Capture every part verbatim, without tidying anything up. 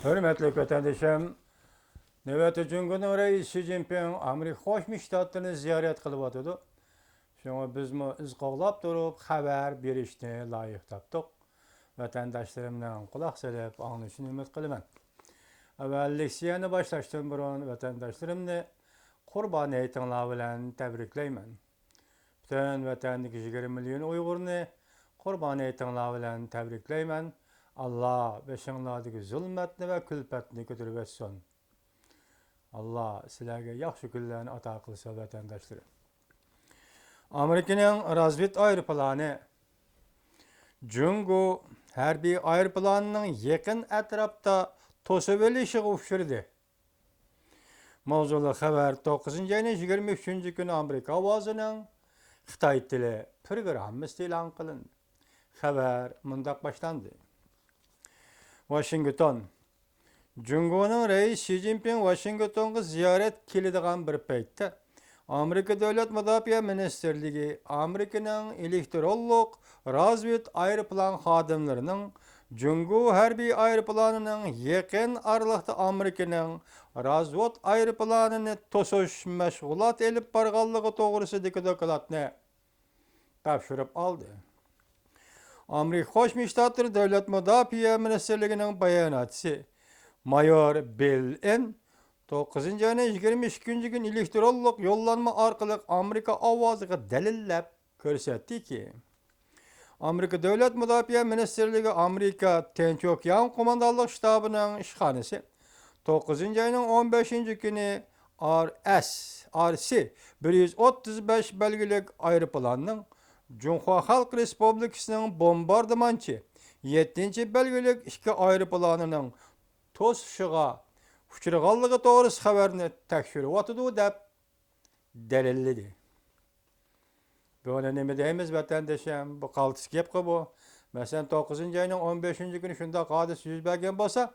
ھۆرمەتلىك ۋەتەندىشىم، نۆۋەتتە جۇڭگونىڭ رەئىسى شى جىنپىڭ ئامېرىكا قوشما شتاتلىرىنى زىيارەت قىلىۋاتىدۇ. شۇڭا بىزمۇ ئىز قوغلاپ تۇرۇپ خەۋەر بېرىشنى لايىق تاپتۇق. ۋەتەنداشلىرىمنىڭ قۇلاق سېلىپ ئاڭلىشىنى ئۈمىد قىلىمەن. ئەۋۋەل لېكسىيەنى باشلاشتىن بۇرۇن ۋەتەنداشلىرىمنى قۇربان ھېيتىڭلار بىلەن تەبرىكلەيمەن. پۈتۈن ۋەتەندىكى يىگىرمە مىليون ئۇيغۇرنى قۇربان ھېيتىڭلار بىلەن تەبرىكلەيمەن. ئاللا بېشىڭلاردىكى زۇلمەتنى ۋە كۈلپەتنى كۆتۈرۈۋەتسۇن. ئاللا سىلەرگە ياخشى كۈنلەرنى ئاتا قىلسۇن، ۋەتەنداشلىرىم. ئامېرىكىنىڭ رازۋېد ئايروپىلانى جۇڭگو ھەربىي ئايروپىلانىنىڭ يېقىن ئەتراپتا توسۇۋېلىشىغا ئۇچرىدى. ماۋزۇلۇق خەۋەر توققۇزىنچى ئاينىڭ يىگىرمە ئۈچىنچى كۈنى ئامېرىكا ئاۋازىنىڭ خىتاي تىلى پروگراممىسىدا ئېلان قىلىندى. خەۋەر مۇنداق باشلاندى. ۋاشىنگتون. جۇڭگونىڭ رەئىسى شى جىنپىڭ ۋاشىنگتونغا زىيارەت كېلىدىغان بىر پەيتتە، ئامېرىكا دۆلەت مۇداپىئە مىنىستىرلىكى ئامېرىكىنىڭ ئېلېكترونلۇق رازۋېد ئايروپىلان خادىملىرىنىڭ جۇڭگو ھەربىي ئايروپىلانىنىڭ يېقىن ئارىلىقتا ئامېرىكىنىڭ رازۋېد ئايروپىلانىنى توسۇش مەشغۇلاتى ئېلىپ بارغانلىقى توغرىسىدىكى دوكلاتنى تاپشۇرۇپ ئالدى. ئامېرىكا قوشما شتاتلىرى دۆلەت مۇداپىئە مىنىستىرلىكىنىڭ باياناتچىسى مايور بىل ئېن توققۇزىنچى ئاينىڭ يىگىرمە ئىككىنچى كۈنى ئېلېكترونلۇق يوللانما ئارقىلىق ئامېرىكا ئاۋازىغا دەلىللەپ كۆرسەتتىكى، ئامېرىكا دۆلەت مۇداپىئە مىنىستىرلىكى ئامېرىكا تىنچ ئوكيان قوماندانلىق شتابىنىڭ ئىشخانىسى توققۇزىنچى ئاينىڭ ئون بەشىنچى كۈنى ئار ئېس، ئار سى بىر يۈز ئوتتۇز بەش بەلگىلىك ئايروپىلاننىڭ جۇڭخۇا خەلق رېسپۇبلىكىسىنىڭ بومباردىمانچى يەتتىنچى بەلگىلىك ئىككى ئايروپىلانىنىڭ توسۇشىغا ئۇچرىغانلىقى توغرىسى خەۋەرنى تەكشۈرۈۋاتىدۇ، دەپ دەلىللىدى. بۇنى نېمە دەيمىز، ۋەتەندىشىم؟ بۇ قالتىس گەپقۇ بۇ. مەسىلەن، توققۇزىنچى ئاينىڭ ئون بەشىنچى كۈنى شۇنداق ھادىسە يۈز بەرگەن بولسا،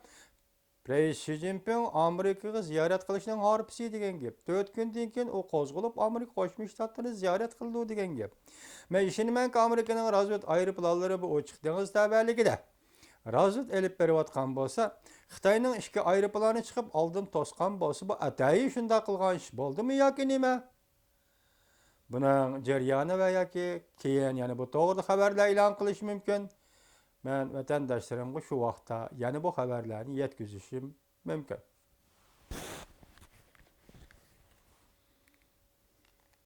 رەئىس شى جىنپىڭ ئامېرىكىغا زىيارەت قىلىشنىڭ ھارپىسى دېگەن گەپ. تۆت كۈندىن كېيىن ئۇ قوزغىلىپ ئامېرىكا قوشما شتاتلىرىنى زىيارەت قىلىدۇ دېگەن گەپ. مەن ئىشىنىمەنكى، ئامېرىكىنىڭ رازۋېد ئايروپىلانلىرى بۇ ئوچۇق دېڭىز تەۋەلىكىدە رازۋېد ئېلىپ بېرىۋاتقان بولسا، خىتاينىڭ ئىككى ئايروپىلانى چىقىپ ئالدىن توسقان بولسا، بۇ ئاتايىن شۇنداق قىلغان ئىش بولدىمۇ ياكى نېمە؟ بۇنىڭ جەريانى ۋە ياكى كېيىن يەنە بۇ توغرىدا خەۋەرلەر ئېلان قىلىشى مۇمكىن. مەن ۋەتەنداشلىرىمغا شۇ ۋاقىتتا يەنە بۇ خەۋەرلەرنى يەتكۈزۈشۈم مۇمكىن.